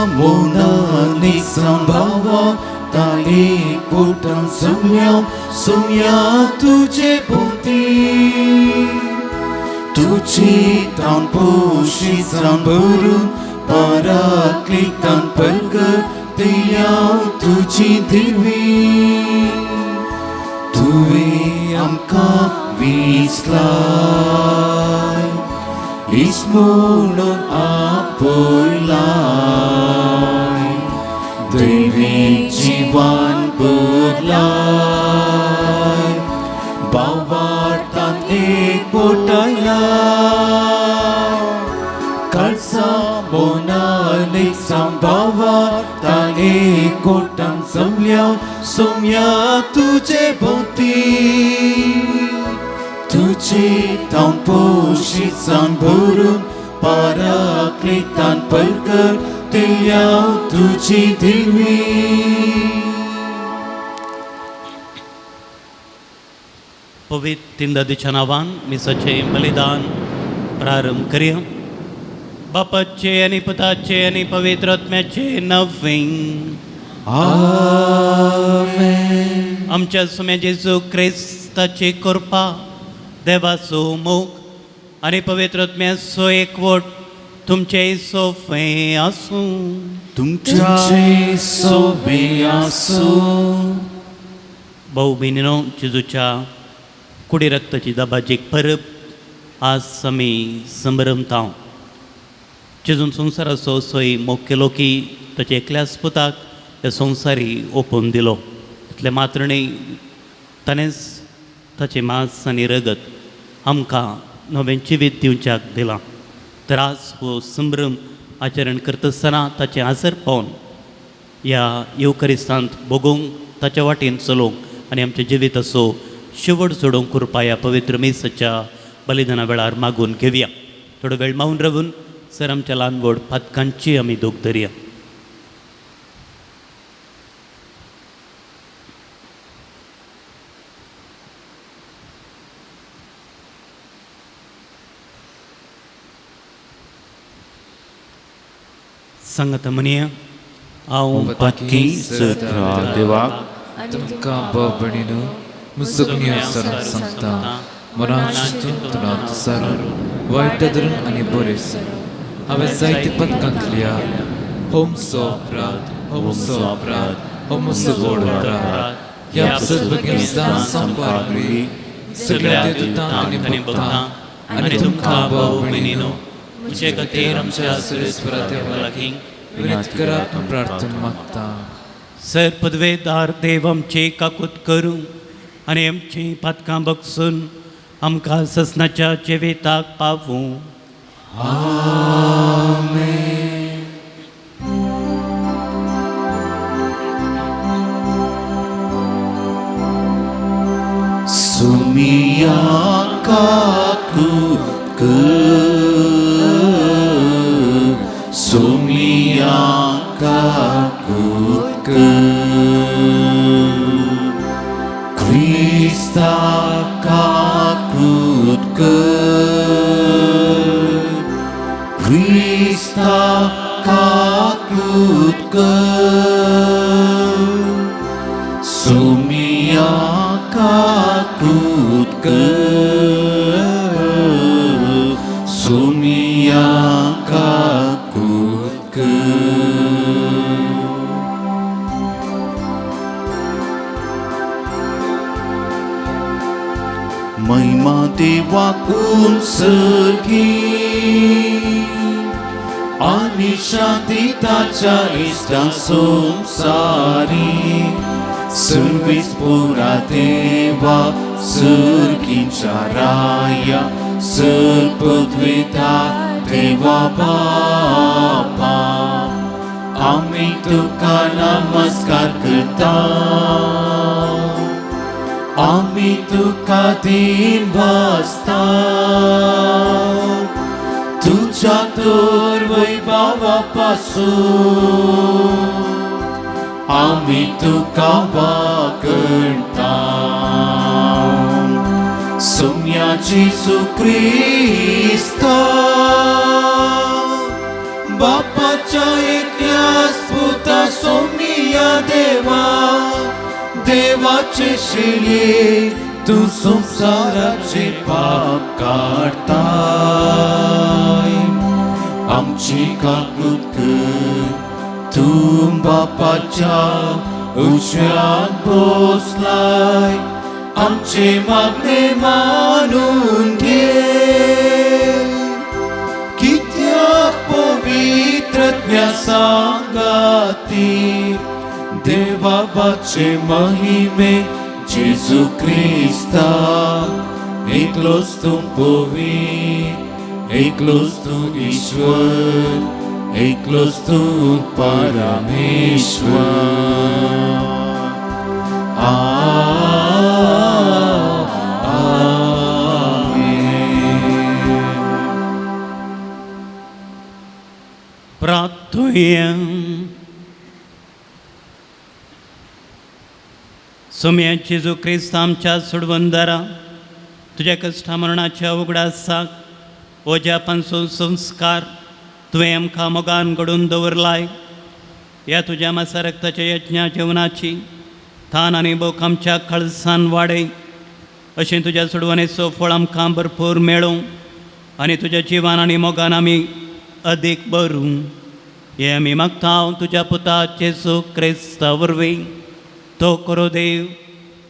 मोनानी संभावा ताणे कोटान सुम्या सुम्या तुझे भोवती तुझी तान पोशी सांबरून पराक्लितान परगतिल्या तुझी दिवी तुवें आमकां विसलाय इस म्हणून आपयलाय दैवी जिवान बदलाय बावार्थान एकवटायलाय काळसा मोनान संभावार्थान एकवटान जमल्या सोम्या तुजे भोवती तुझे तान पोशीसान भरून पराक्लितान परगटिल्या तुझी दिवी. पवित्र तीनदादीच्या नांवान मिसाचें बलिदान प्रारंभ करया. बापाचे आनी पुताचे आनी पवित्र आत्म्याचे नवीं. आमेन. आमच्या सुम्या जेजू क्रिस्ताची कृपा, देवाचो मोग आनी पवित्र आत्म्याचो एकवट तुमचे सोफे आसूं. तुमचे सोबे आसूं. भाऊ भयणीनो, जेजूच्या कुडी रक्ताची दबाजीक परब आज आमी संभ्रमता. जेजून संवसाराचो सोय मोग केलो की ताच्या एकल्याच पुताक ह्या संवसारी ओपून दिलो. तितलें मात्र न्हय, ताणेंच ताचें मांस आनी रगत आमकां नवें जिवीत दिवच्याक दिलां. तर आज हो संभ्रम आचरण करता आसतना ताचें आजर पावन ह्या येवकरिस्तांत भोगोवंक, ताच्या वाटेन चलोवंक आनी आमच्या जिविताचो शेवट जोडोवंक कृपा ह्या पवित्र मिसाच्या बलिदाना वेळार मागून घेवया. थोडो वेळ मावन रावून सर आमच्या ल्हान व्हड पातकांची आमी दोग धरया. सांगात म्हणया, हांव पातकी सत्रा देवाक तुमकां भोव मुसुगण्यो सरून सांगता मनान चिंतून तुनात सारून वायट धरून आनी बरें सरून हांवें जायते पदकां केल्या. होमसो अपराध, होमसो अपराध, होमसो व्हड अपराध. ह्या सद्भगिनी संपार सगळ्या देवतांक आनी भक्तांक आनी तुमकां भाव भयणीनो म्हजे खातीर आमच्या सुरेश्वरा देवा लागीं विनंती करात म्हूण प्रार्थना मागता. सर पदवेदार देव आमची काकूत करूं आनी आमची पातकां बगसून आमकां ससनाच्या जिविताक पावूं. आमेन. सुमिया काकूत कर, सुमिया काकूत कर, क्रिस्ता काकूत कर, क्रिस्ता काकूत कर, सुमिया काकूत कर, सुमिया काकूत कर. महिमा देवाकून सर्गी आनी शांती ताच्या इश्टा संवसारी. सर्वीस पुरा देवा सर्गीच्या राया सर पदवेता देवा बापा आमी तुका नमस्कार करता, आमी तुका दीन वाजता. तुज्या तर वैभवा पासून आमी तुका वागणता. सोम्या जेजू क्रिस्ता बापाच्या एकल्या सोम्या देवा देवाचे शेळये तूं संवसाराचे पाप काडताय आमची काकूत कर तूं बापाच्या उजव्यान बसलाय आमचे मागणे मानून घे कित्याक पवित्रज्ञा सांगाती देवाबाचे महिमे जेजू क्रिस्ता एकलोच तूं पवित्र एकलोच तूं ईश्वर एकलोच तूं परमेश्वर. आमेन. प्रार्थुया. सोम्या जेजू क्रिस्त आमच्या सोडवंदारा तुज्या कश्टा मरणाच्या उगडासाक ओज्या पांचो संस्कार तुवें आमकां मोगान घडोवन दवरलाय. ह्या तुज्या मासा रक्ताच्या यज्ञा जेवणाची थान आनी बोक आमच्या कळसान वाडय अशें तुज्या सोडवणेचो फळ आमकां भरपूर मेळूं आनी तुज्या जिवान आनी मोगान आमी अदीक बरूं. हें आमी मागता तुज्या पुता जेजू क्रिस्ता वरवीं. तो करो देव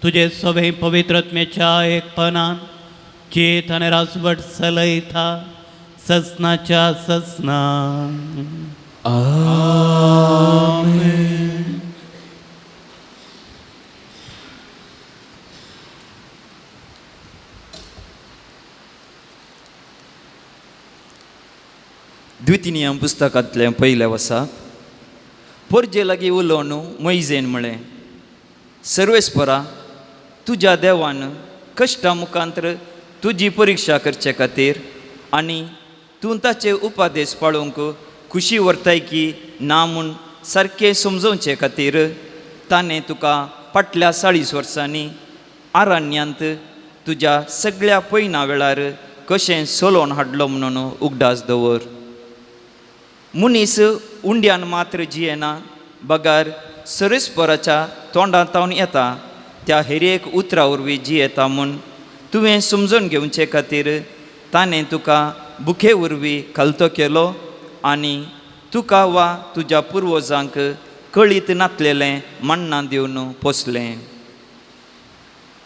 तुजे सवे पवित्रत्मेच्या एकपणान चेत आनी राजवट चलयता ससनाच्या ससना. आमेन. द्वितीय पुस्तकांतलें पयलें वसा पोरजे लागीं उलोवन मैजेन म्हळें, सर्वेस्परा तुज्या देवान कश्टा मुखांतर तुजी परिक्षा करचे खातीर आनी तूं ताचे उपादेश पाळोवंक खुशी व्हरताय की ना म्हूण सारकें समजोवचे खातीर ताणें तुका फाटल्या 40 वर्सांनी आरण्यांत तुज्या सगळ्या पयना वेळार कशें सोलोवन हाडलो म्हणून उगडास दवर. मनीस उंड्यान मात्र जियेना बगर सरस्पराच्या तोंडांतावन येता त्या हेरेक उतरा वरवीं जियेता म्हूण तुवें समजून घेवचे खातीर ताणें तुका भुके वरवीं खालतो केलो आनी तुका वा तुज्या पुर्वजांक कळीत नातलेलें मण्णां दिवन पोसलें.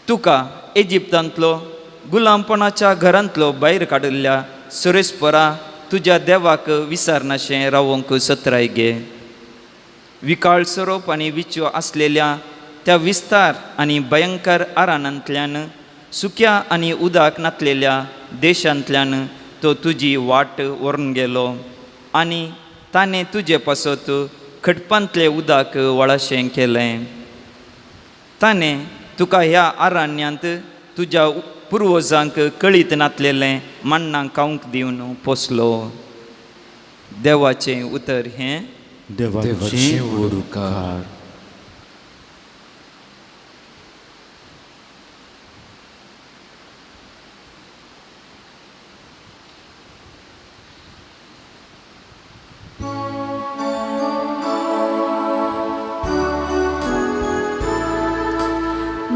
तुका इजिप्तांतलो गुलामपणाच्या घरांतलो भायर काडिल्ल्या सुरेस्परा तुज्या देवाक विसरनाशें रावोंक सत्राय गे. विकाळ सोरोप आनी विच्यो आसलेल्या त्या विस्तार आनी भयंकर आराणांतल्यान सुक्या आनी उदक नातलेल्या देशांतल्यान तो तुजी वाट व्हरून गेलो आनी ताणें तुजे पासत खटपांतलें उदक वळाशें केलें. ताणें तुका ह्या आरण्यांत तुज्या पुर्वजांक कळीत नातलेलें मण्णां खावंक दिवन पोसलो. देवाचें उतर हें. देवाचें उपकार.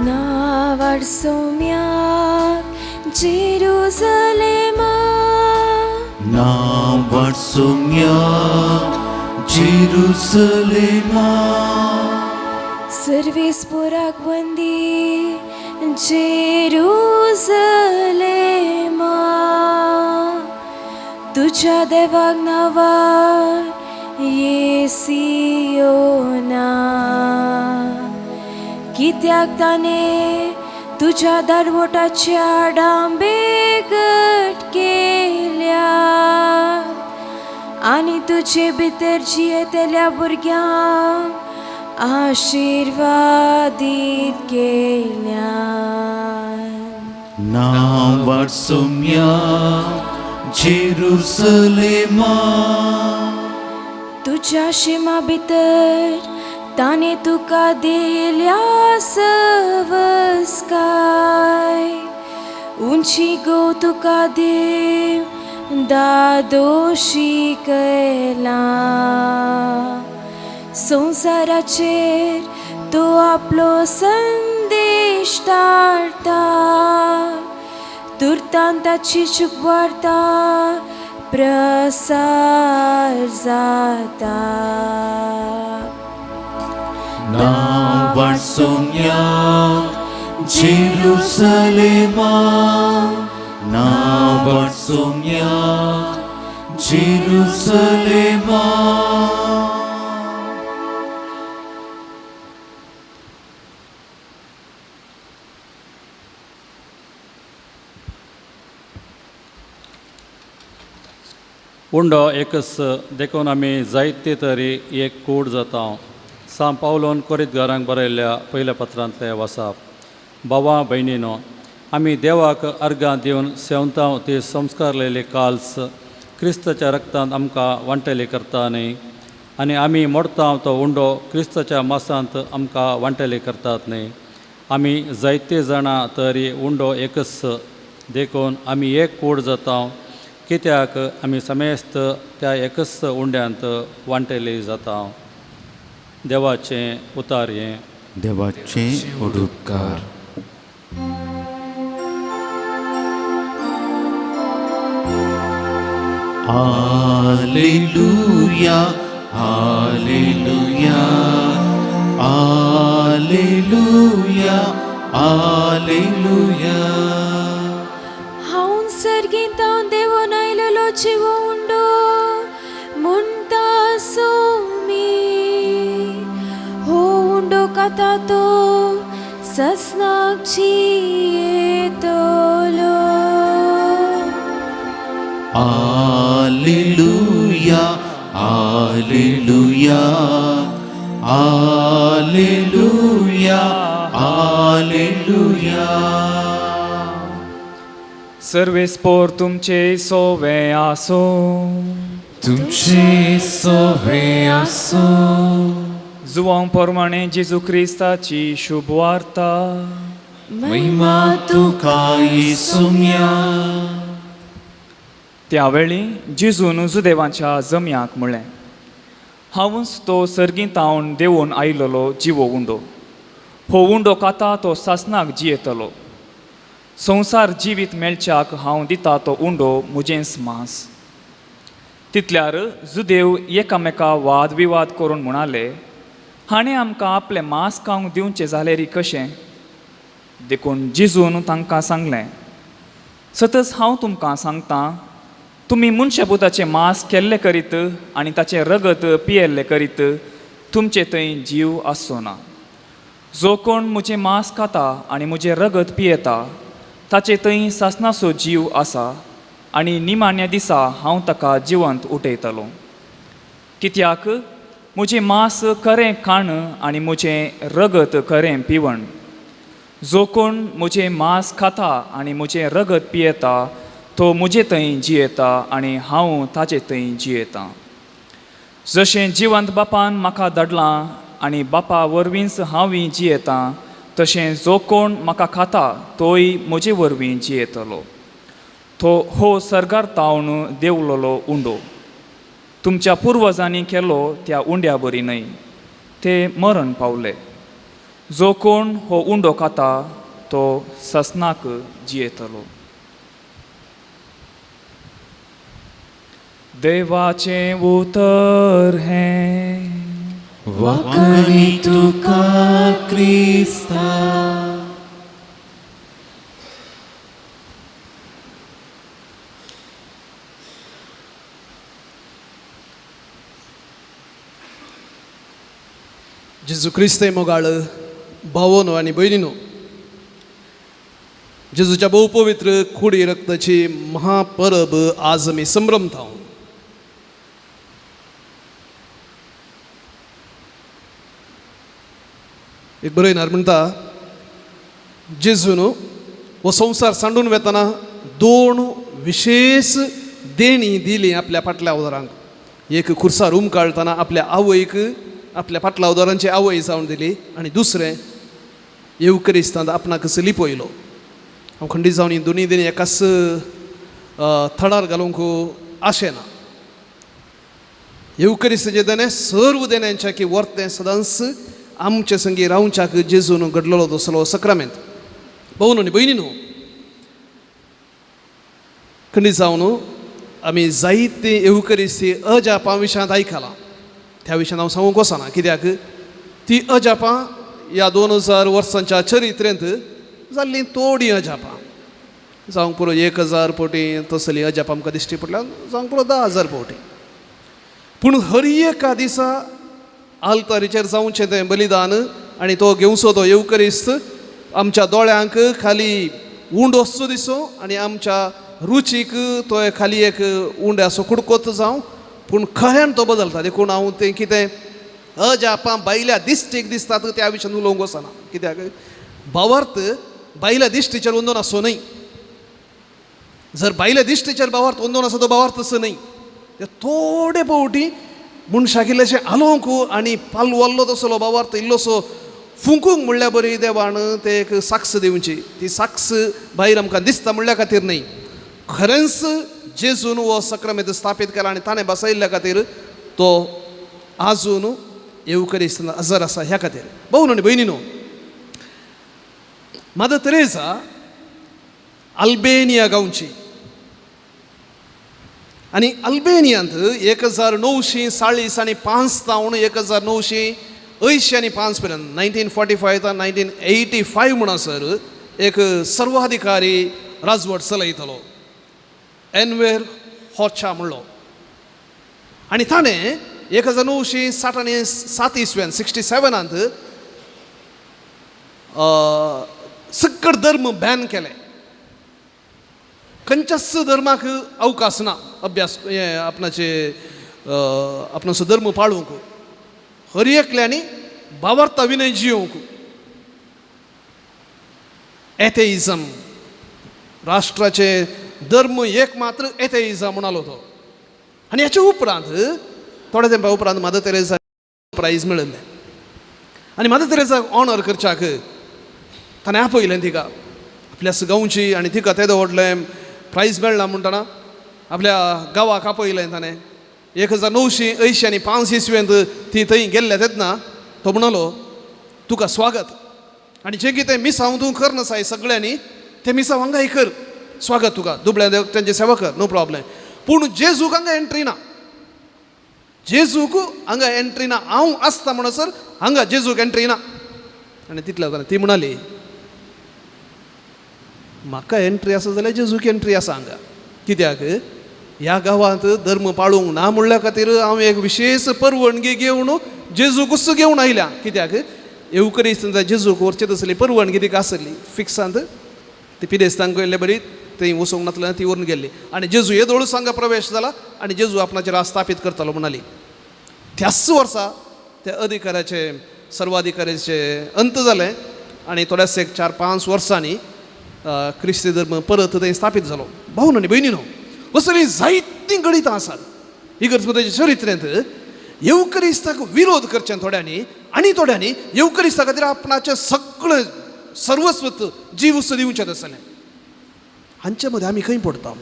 नावार सोम्याक जेरुसलेमा नावार सोम्याक जेरुसलेमा सर्वेस्पोराक वंदी जेरुसलेमा तुझ्या देवाक नावार येसियोना कित्याक ताणें तुज्या दारवटाच्या डांबे गट केल्या आनी तुजे भितर जियेतल्या भुरग्यांक आशिर्वादीत केल्या. नावार सोम्याक जेरुसलेमा तुज्या शिमा भितर ताणें तुका दिल्या सवस्काय उंची गो तुका देव दादोशी केला. संवसाराचेर तो आपलो संदेश धाडटा तुर्तान ताची शुभवार्ता प्रसार जाता. नांव सोम्या जेरुसलेमा, नांव सोम्या जेरुसलेमा. उंडो एकच देखून आमी जायते तरी एक कूड जाता. सां पावलोन कोरीतगारांक बरयल्ल्या पयल्या पत्रांतलें वसाप. भावा भयणीनो, आमी देवाक अर्गां दिवन सेवतांव ती संस्कारलेली काल्स क्रिस्ताच्या रक्तांत आमकां वांटेली करता न्ही, आनी आमी मोडतांव तो उंडो क्रिस्ताच्या मासांत आमकां वांटेली करतात न्ही. आमी जायते जाणां तरी उंडो एकच देखून आमी एक कूड जाता, कित्याक आमी समेस्त त्या एकच उंड्यांत वांटेली जाता. देवाचें उतार हें. देवाचें उपकार. Hallelujah, hallelujah, hallelujah, hallelujah. हांव सर्गींतावन देवून आयलेलो जिवो उंडो म्हणटा सोमी, हो उंडो खाता तो ससनाक जियेतलो. Hallelujah, hallelujah, hallelujah, hallelujah. सर्वेस्पोर तुमचे सोवे आसो. तुमचे सोवे आसो. जुवां प्रमाणे जेजू क्रिस्ताची शुभवार्ता. महिमा तुका येसुम्या. त्या वेळी जेजून जुदेवाच्या जमयाक म्हळें, हांवूच तो सर्गींतावन देवून आयलेलो जिवो उंडो. हो उंडो खाता तो सासनाक जियेतलो. संवसार जिवीत मेळच्याक हांव दिता तो उंडो म्हजेंच मांस. तितल्यार जुदेव एकामेका वाद विवाद करून म्हणाले, हाणें आमकां आपलें मांस खावंक दिवचें जाल्यार कशें? देखून जेजून तांकां सांगलें, सतच हांव तुमकां सांगतां, तुमी मनशापुताचें मांस केल्लें करीत आनी ताचें रगत पियेल्लें करीत तुमचे थंय जीव आसचो ना. जो कोण म्हजें मांस खाता आनी म्हजें रगत पियेता ताचे थंय सासणाचो जीव आसा, आनी निमाण्या दिसा हांव ताका जिवंत उठयतलो. कित्याक म्हजें मांस खरें खाण आनी म्हजें रगत खरें पिवण. जो कोण म्हजें मांस खाता आनी म्हजें रगत पियेता तो म्हजे थंय जियेता आनी हांव ताचे थंय जियेतां. जशें जिवंत बापान म्हाका धाडलां आनी बापा वरवींच हांवूय जियेतां, तशें जो कोण म्हाका खाता तोय म्हजे वरवीं जियेतलो. तो हो सर्गार तावन देंवलोलो उंडो तुमच्या पुर्वजांनी केलो त्या उंड्या बरी न्हय, ते मरण पावले. जो कोण हो उंडो खाता तो ससनाक जियेतलो. देवाचें उतर हें. वाकणी तुका क्रिस्ता. जेजू क्रिस्त मोगाळ भावनो आनी भयणीनो, जेजूच्या भोव पवित्र कुडी रक्ताची महापरब आज आमी संभ्रमता. एक बरयणार म्हणटा, जेजून हो संवसार सांडून वेतना दोन विशेश देणी दिली आपल्या फाटल्या अवतारांक. एक खुर्सार उमकाळटना आपल्या आवयक आपल्या फाटल्या अवतारांची आवय जावन दिली, आनी दुसरें येवक्रिस्तांत आपणाक लिपयलो. हांव खंडीत जावन ही दोनी देणी एकाच थळार घालूंक आशेना. येवकरिस्ताचें देणें सर्व देण्यांच्या की वर्तें सदांच आमचे संगी रावच्याक जेजून घडलेलो तसलो सक्रामेंत. भावनो आनी भयणीनो, खंडीत जावन आमी जायते येवकरिस्ती अजापां विशयांत आयकलां. त्या विशयान हांव सांगूंक वचना, कित्याक ती अजापां ह्या 2000 वर्सांच्या चरित्रेंत जाल्लीं थोडीं अजापां. जावंक पुरो 1000 फावटी तसलीं अजापां आमकां दिश्टी पडल्या, जावंक पुरो 10,000 फावटी. पूण हर एका दिसा आल्तारीचेर जावचें तें बलिदान आनी तो घेवचो तो येवकरिस्त आमच्या दोळ्यांक खाली उंडो असो दिसो आनी आमच्या रुचीक तो खाली एक उंड्याचो कुडकोत जावं, पूण खऱ्यान तो बदलता. देखून हांव तें कितें अजापां बायल्या दिश्टीक दिसतात त्या विशयान उलोवंक वचना, कित्याक भावार्थ बायल्या दिश्टीचेर अंदोन आसचो न्हय. जर बायल्या दिश्टीचेर भावार्थ अंदोन आसा तो भावार्थ असो न्हय. ते थोडे फावटी मनशाक इल्लेशें आलोवंक आनी पालवल्लो तसलो भावार्थ इल्लोसो फुंकूंक म्हणल्यार बरी देवान ते एक साक्ष दिवची. ती साक्ष भायर आमकां दिसता म्हणल्या खातीर न्हय, खरेंच जेजून हो सक्रामेंत स्थापीत केला आनी ताणें बसयल्ल्या खातीर तो आजून येवकरिस्त हजर आसा ह्या खातीर. भावनो आनी भयणीनो, मदर तेरेजा अल्बेनिया गांवची आनी अल्बेनियांत 1940 आनी 5 तावन 1980 आनी 5 पर्यंत 1945 ते 1985 म्हणसर एक सर्वाधिकारी राजवट चलयतलो एनवेर होचा म्हणलो. आनी ताणें 1960 आनी 7 इसव्यान 67 सक्कड धर्म बॅन केले. खंयच्याच धर्माक अवकाश ना अभ्यास हे आपणाचे आपणाचो धर्म पाळूंक, हर एकल्यांनी भावार्था विनय जियोवंक. एथेइजम, राष्ट्राचे धर्म एक मात्र एथेइजम म्हणालो तो. आनी हाचे उपरांत थोड्या तेंपा उपरांत मदर तेरेजा प्रायज मेळिल्लें आनी मदर तेरेजाक ऑनर करच्याक ताणें आपयलें तिका आपल्या गांवची आनी तिका तेदो व्हडलें प्रायज मेळ्ळा म्हणटना आपल्या गांवाक आपयलें ताणें. 1980 आनी 5 इसवेंत ती थंय गेल्ल्या तेन्ना तो म्हणालो तुका स्वागत आनी जें कितें मिसांव तूं कर नासाय सगळ्यांनी तें मिसांव हांगाय कर, स्वागत तुका, दुबळ्या तेंची सेवा कर, नो प्रॉब्लेम. पूण जेजूक हांगा एंट्री ना, जेजूक हांगा एंट्री ना, हांव आसता म्हणसर हांगा जेजूक एंट्री ना. आनी तितल्या जाणां ती म्हणाली म्हाका एंट्री आसा जाल्यार जेजूक एंट्री आसा हांगा, कित्याक ह्या गांवांत धर्म पाळूंक ना म्हणल्या खातीर हांव एक विशेश परवणगी घेवन जेजूकूच घेवन आयल्या, कित्याक येवकरीस्त जेजूक व्हरचे तसली परवणगी तिका आसली फिक्सांत. ती पिदेस्तांक गेल्ले बरी थंय वचूंक नासले ती व्हरून गेल्ली आनी जेजू येदोळूच हांगा प्रवेश जाला आनी जेजू आपणाचेर राज स्थापीत करतालो म्हणाली. त्याच वर्सा त्या अधिकाऱ्याचे सर्वाधिकाऱ्याचे अंत जालें आनी थोड्याच एक 4-5 वर्सांनी क्रिस्ती धर्म परत थंय स्थापीत जालो. भावनो आनी भयणीनो, असलीं जायतीं गणितां आसात इगर्जमताच्या चरित्रेंत. येवकरिस्ताक विरोध करचें थोड्यांनी आनी थोड्यांनी येवकरिस्ता खातीर आपणाचें सगळें सर्वस्वत जीव दिवचें तसलें. हांचे मदें आमी खंय पडटा?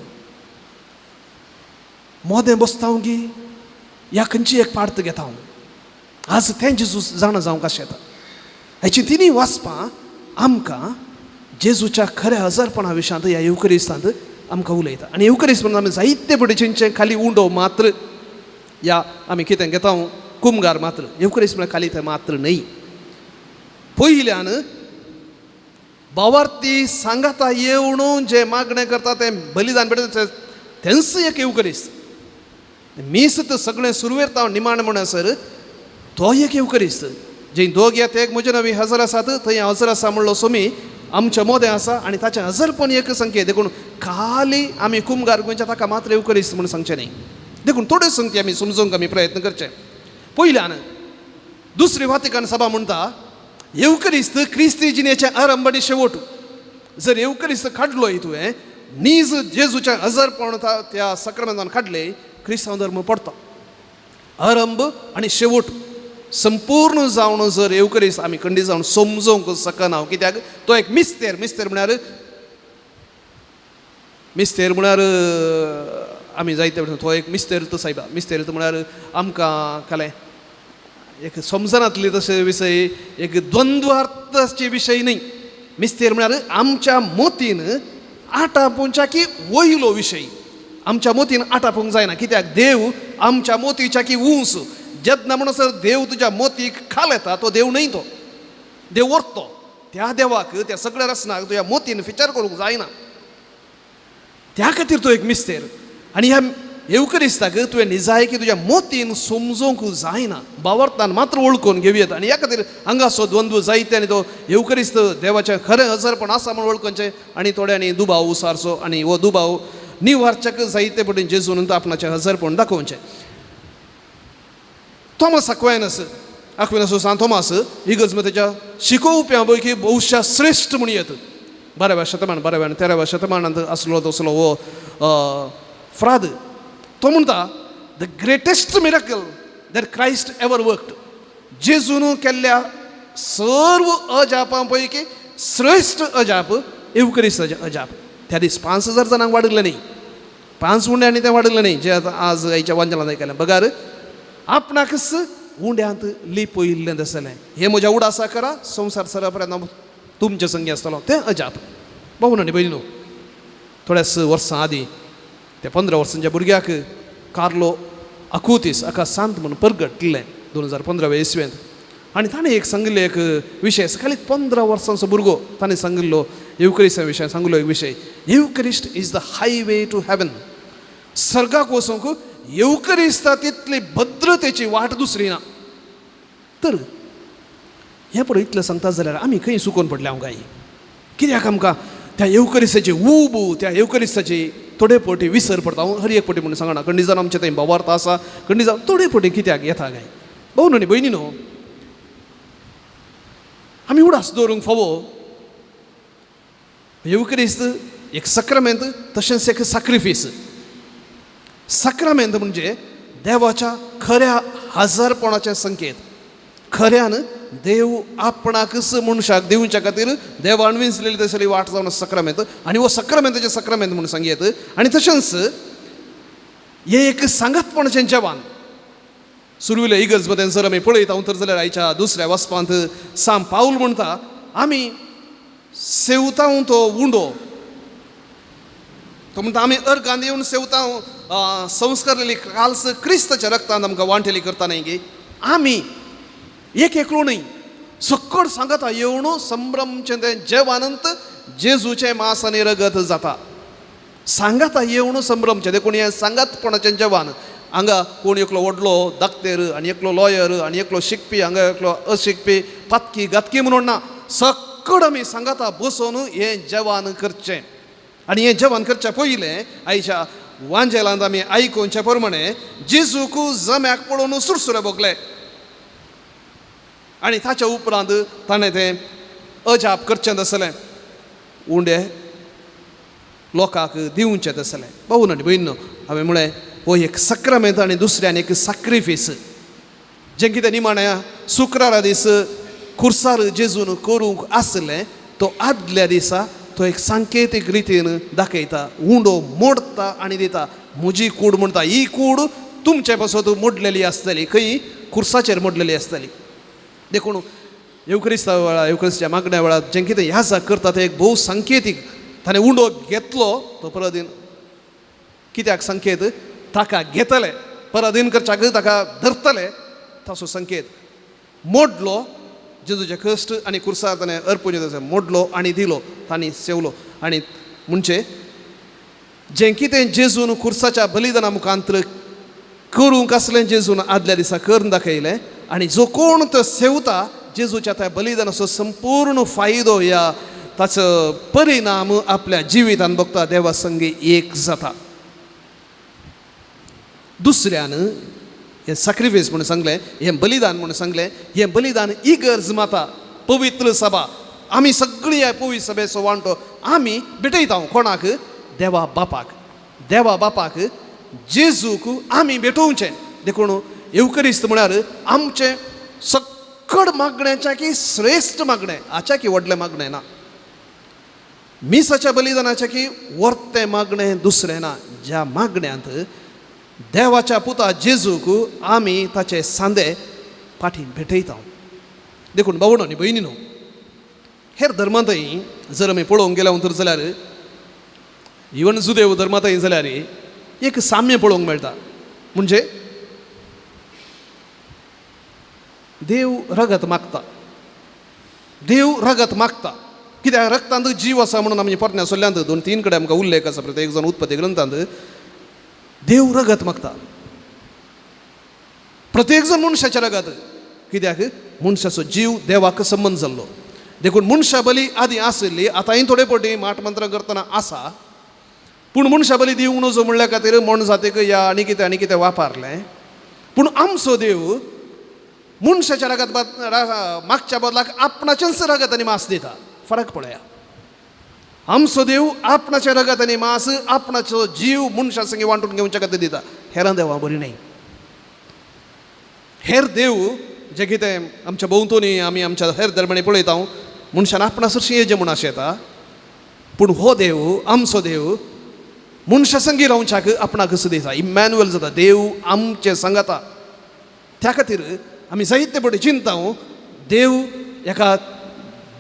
मोदें बसता गी ह्या खंयची एक पार्त घेता? आज तें जेजू जाणा जावंक अशें येता. हाची तिनूय वाचपां आमकां जेजूच्या खऱ्या हजारपणा विशयांत ह्या येवकरिस्तांत आमकां उलयता. आनी येवकरिस्त म्हणून आमी जायते पटीचें खाली उंडो मात्र या आमी कितें घेता कुमगार मात्र, येवकरिस्त म्हळ्यार खाली तें मात्र न्हय. पयल्यान भावार्थी सांगाता येवन जें मागणें करता तें बलिदान भेटता तेंच एक येवकरिस्त. मीस तर सगळें सुरवेर तावन निमाण म्हणसर तो एक येवकरिस्त. जे दोग या ते एक म्हजे नवी हजर आसात थंय हजर आसा म्हणलो सोमी आमच्या मोदें आसा आनी ताचें हजरपण एक संकेत. देखून खाली आमी कुमगार गोंयच्या ताका मात्र येवकरिस्त म्हूण सांगचें न्हय. देखून थोड्यो संगती आमी समजूंक आमी प्रयत्न करचे. पयल्यान दुसरी वातिकान सभा म्हणटा येवकरिस्त क्रिस्ती जिणेचें आरंभ आनी शेवट. जर येवकरिस्त काडलोय तुवें नीज जेजूचें हजरपण त्या सक्रामेंतान काडलें क्रिस्तांव धर्म पडटा. आरंभ आनी शेवट संपूर्ण जावन जर येवकरिस्त आमी खंडीत जावन समजूंक शकना, कित्याक तो एक मिस्तेर. मिस्तेर म्हळ्यार मिस्तेर म्हळ्यार आमी जायते फावटी तो एक मिस्तेर तो सायबा मिस्तेर म्हळ्यार आमकां कालें एक समजनातली तशे विशय एक द्वंद्वार्थाचे विशय न्ही. मिस्तेर म्हळ्यार आमच्या मोतीन आटापोवच्या की वयलो विशय. आमच्या मोतीन आटापोवंक जायना कित्याक देव आमच्या मोतीच्या की उंच. जेन्ना म्हणसर देव तुज्या मोतीक खाल येता तो देव न्हय, तो देव वरतो. त्या देवाक त्या सगळ्या रसनाक तुज्या मोतीन विचार करूंक जायना. त्या खातीर तो एक मिस्तेर. आनी ह्या येवकरिस्ताक तुवें निजायकी तुज्या मोतीन समजूंक जायना, बावर्थान मात्र वळखून घेवयेत. आनी ह्या खातीर हांगासो द्वंद्व जायते आनी तो येवकरिस्त देवाचें खरें हजरपण आसा म्हूण वळखुचें आनी थोड्यांनी दुबाव उसारचो आनी हो दुबाव निवारच्याक जायते पटीन जेजून आपणाचें हजरपण दाखोवचें. थॉमस अक्वायनस, अक्विनस सांत थॉमस इगर्ज तेच्या शिकोवप्यां पैकी बहुशा श्रेश्ठ म्हण येत. 12व्या शतमान 12व्या आनी 13व्या शतमानांत आसलो तसलो हो फ्राद. तो म्हणटा the greatest miracle that Christ ever worked, जेजून केल्ल्या सर्व अजापां पैकी श्रेश्ठ अजाप येवकरिस्ताचें अजाप. त्या दीस 5000 जाणांक वाडयलें न्ही, 5 उंड्यांनी तें वाडयलें न्ही, जें आतां आज आयच्या वांजलांत आयकलें. बगार आपणाकच उंड्यांत लिपयिल्लें दिसलें. हें म्हज्या उडासा करा संवसार सरा पर्यंत तुमचे संगी आसतलो तें अजाप. भाव आनी भयणीनो, थोड्याच वर्सां आदीं त्या 15 वर्सांच्या भुरग्याक कार्लो अकुतीस हाका सांत म्हूण परगटलें 2015 इस्वेंत. आनी ताणें एक सांगिल्लो एक विशय, खाली 15 वर्सांचो भुरगो, ताणें सांगिल्लो येवकरिस्ता विशय सांगिल्लो एक विशय, Eucharist is the highway to heaven. सर्गाक वचूंक येवकरिस्ता तितली भद्रतेची वाट दुसरी ना. तर हें पळय इतलें सांगता जाल्यार आमी खंय चुकोन पडल्या हांव काय? कित्याक आमकां त्या येवकरिस्ताची ऊब, त्या येवकरिस्ताची थोडे पटी विसर पडटा. हांव हर एक पटी म्हणून सांगना, खंडी जावन आमचें थंय भावार्थ आसा, खंडी जावन थोडे पटी कित्याक येता काय? भाव न्हय भयणी न्हू, आमी उडास दवरूंक फावो येवकरिस्त एक सक्रामेंत तशेंच एक साक्रिफीस. सक्रामेंत म्हणजे देवाच्या खऱ्या हजारपणाचे संकेत. खऱ्यान देव आपणाकच मनशाक दिवच्या खातीर देवान विंचलेली तसली वाट जावन सक्रामेंत. आनी हो सक्रामेंताचें सक्रामेंत म्हणून सांगयेत. आनी तशेंच हें एक सांगातपणाचें जेवण. सुरवेले इगर्ज मध्ये जर आमी पळयता तर जाल्यार आयच्या दुसऱ्या वाचपांत सांत पावल म्हणटा आमी सेवता तो उंडो. तो म्हणटा आमी अर्गान येवन सेवता संस्कारलेली काल्स क्रिस्ताच्या रक्तान आमकां वांटेली करता न्हय गे. आमी एक एकलो न्हय, सक्कड सांगता येवन संभ्रमचें तें जेवानंत जेजूचें मांस आनी रगत जाता. सांगाता येवन संभ्रमचें, देखून हें सांगातपणाचें जेवण. हांगा कोण एकलो व्हडलो दाक्तेर आनी एकलो लॉयर आनी एकलो शिकपी, हांगा एकलो अशिकपी, पातकी घातकी म्हणून ना, सक्कड आमी सांगाता बसोवन हें जेवण करचें. आनी हें जेवण करचें पयलें आयच्या वांजेलांत आमी आयकुचे प्रमाणे जेजूक जम्याक पळोवन सुरसुरे भोगले आनी ताच्या उपरांत ताणें तें अजाप करचें तसलें, उंडे लोकांक दिवचें तसलें. भाव आनी भयण, हांवें म्हळें हो एक सक्रामेंत आनी दुसऱ्यान एक साक्रिफीस, जें कितें निमाण्या शुक्रारा दीस खुर्सार जेजून करूंक आसलें तो आदल्या दिसा तो एक सांकेतीक रितीन दाखयता. उंडो मोडटा आनी दिता. म्हजी कूड म्हणटा, ही कूड तुमचे पासत मोडलेली आसतली, खंय खुर्साचेर मोडलेली आसतली. देखून येवक्रिस्ता वेळार, येवक्रिस्ताच्या मागण्या वेळार जें कितें याजाक करता तें एक भोव सांकेतीक. ताणें उंडो घेतलो तो पराधीन कित्याक संकेत? ताका घेतले पराधीन करच्याक ताका धरतले ताचो संकेत. मोडलो जेजूचे कश्ट आनी खुर्सार ताणें अर्पून मोडलो आनी दिलो, तांणी सेवलो. आनी म्हणजे जें कितें जेजून खुर्साच्या बलिदाना मुखांतर करूंक आसलें जेजून आदल्या दिसा करून दाखयलें. आनी जो कोण तो सेवता जेजूच्या त्या बलिदानाचो संपूर्ण फायदो ह्या ताचो परिणाम आपल्या जिवितान बघता, देवा संगी एक जाता. दुसऱ्यान हें साक्रिफायस म्हणून सांगलें, हें बलिदान म्हणून सांगलें. हें बलिदान इगर्ज माता पवित्र सभा, आमी सगळीं ह्या पवित्र सभेचो वांटो आमी भेटयता. कोणाक? देवा बापाक. देवा बापाक जेजूक आमी भेटोवचें. देखून येवकरिस्त म्हळ्यार आमचें सक्कड मागण्याच्या की श्रेश्ठ मागणें, हाच्या की व्हडलें मागणें ना. मिसाच्या बलिदानाच्या की वर्तें मागणें दुसरें ना. ज्या मागण्यांत देवाच्या पुता जेजूक आमी ताचे सांदे पाठी भेटयता. देखून भावंडो आनी भयणीनो, हेर धर्मांतय जर आमी पळोवंक गेल्या तर जाल्यार इवन जुदेव धर्मांतय जाल्यार एक साम्य पळोवंक मेळटा. म्हणजे देव रगत मागता, देव रगत मागता. कित्याक रगतांत जीव आसा म्हणून आमी पोरण्या सोल्ल्यांत 2-3 कडेन आमकां उल्लेख आसा. प्रत्येक जाण उत्पत्ती ग्रंथांत देव रगत मागता, प्रत्येक जण मनशाचें रगत. कित्याक मनशाचो जीव देवाक संबंद जाल्लो. देखून मनशा बली आदीं आशिल्ली, आतांय थोडे पटी माट मंत्रां करतना आसा, पूण मनशा बली दिवंक नजो म्हणल्या खातीर मोण जातीक या आनी कितें आनी कितें वापरलें. पूण आमचो देव मनशाच्या रगत मागच्या बदलाक आपणाचेंच रगत आनी मांस दिता. फरक पळया, आमचो देव आपणाचें रगत आनी मांस, आपणाचो जीव मनशा संगी वांटून घेवच्या खातीर दिता. हेरां देवां बरी न्हय. हेर देव जे कितें आमच्या भोंवतणी आमी आमच्या हेर धर्मांनी पळयता, मनशान आपणा सरशीं येजें म्हूण आशेता, पूण हो देव आमचो देव मनशा संगी रावच्याक आपणाक कसो दिता. इमॅन्युअल जाता, देव आमचें सांगाता. त्या खातीर आमी जायते पटी चिंता देव एका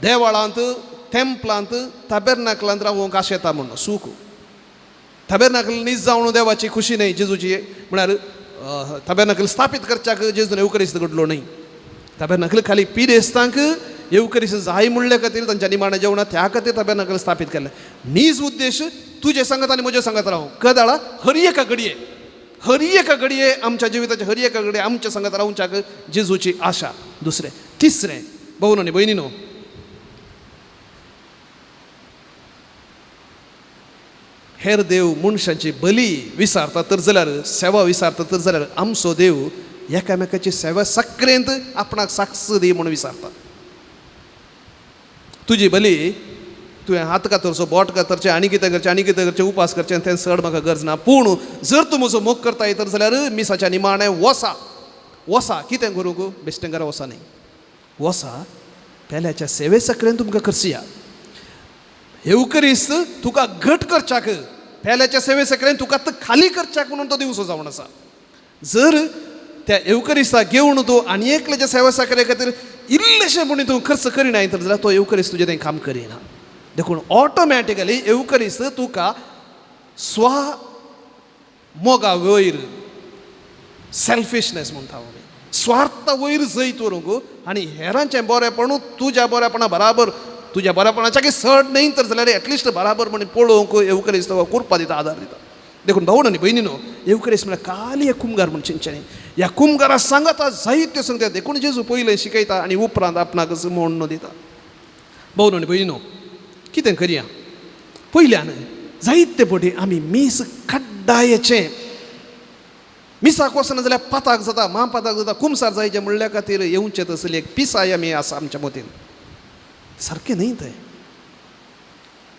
देवाळांत टेम्पलांत ताबेरनाकलांत रावंक आशेता म्हूण सूख. ताबेरनाकल नीज जावन देवाची खुशी न्हय जेजूची, म्हळ्यार ताबेरनाकल स्थापीत करच्याक जेजून येवकरिस्त घडलो न्हय. ताबेरनाकल खाली पिरेस्तांक येवकरिस्त जाय म्हणल्या खातीर तांच्या निमाणें जेवणां त्या खातीर ताबेरनाकल स्थापीत केलें. नीज उद्देश तुजे सांगत आनी म्हजे सांगत रावूं कदाळा हर एका घडये, हर एका घडये आमच्या जिविताच्या हर एका घडये आमच्या सांगत रावच्याक जेजूची आशा. दुसरें तिसरें भावनो आनी भयणीनो, हेर देव मनशांची बली विसारता तर जाल्यार, सेवा विसारता तर जाल्यार, आमचो देव एकामेकाची सेवा सक्रेंत आपणाक साक्ष दी म्हूण विसारता. तुजी बली तुवें हात कातरचो, बोट कातरचें, आनी कितें करचें आनी कितें करचें, उपास करचें, तें चड म्हाका गरज ना. पूण जर तूं म्हजो मोग करता तर जाल्यार मिसाच्या निमाणें वसा वसा कितें करूंक बेश्टेंगारा वसा न्हय, वसा पेल्याच्या सेवे सक्रेन तुमकां करसिया. येवकरीस्त तुका घट करच्याक, पेल्याच्या सेवे सक्रेन तुका खाली करच्याक म्हणून तो दिवसो जावन आसा. जर त्या येवकरिस्ताक घेवन तूं आनी एकल्याच्या सेवा साकरे खातीर इल्लेशें म्हणून तूं खर्च करिनाय तर जाल्यार तो येवकरिस्त तुजें तें काम करिना. देखून ऑटोमॅटिकली येवकरिस्त तुका स्व मोगा वयर, सेल्फिशनेस म्हणटा आमी, स्वार्थ वयर जैत व्हरूंक आनी हेरांचें बरेपण तुज्या बरेपणा बराबर, तुज्या बरेपणाच्या की चड न्हय तर जाल्यार एटलिस्ट बराबर म्हणून पळोवंक येवकरिस्त कुरपा दिता, आदार दिता. देखून भावण आनी भयणीनो, येवकरिस्त म्हळ्यार खाली एक कुमगार म्हूण चिंतचें न्हय. ह्या कुमगारा सांगाता जायत्यो सांगता. देखून जेजू पयलें शिकयता आनी उपरांत आपणाक म्हण्ण दिता. भावण आनी भयणीनो, कितें करया, पयल्यान जायते पटी आमी मीस कड्डायेचें, मिसाक वचना जाल्यार पाताक जाता, मा पाताक जाता, कुमसार जायचें म्हणल्या खातीर येवचें तसली एक पिसाय आमी आसा आमच्या मतीन. सारकें न्हय तें,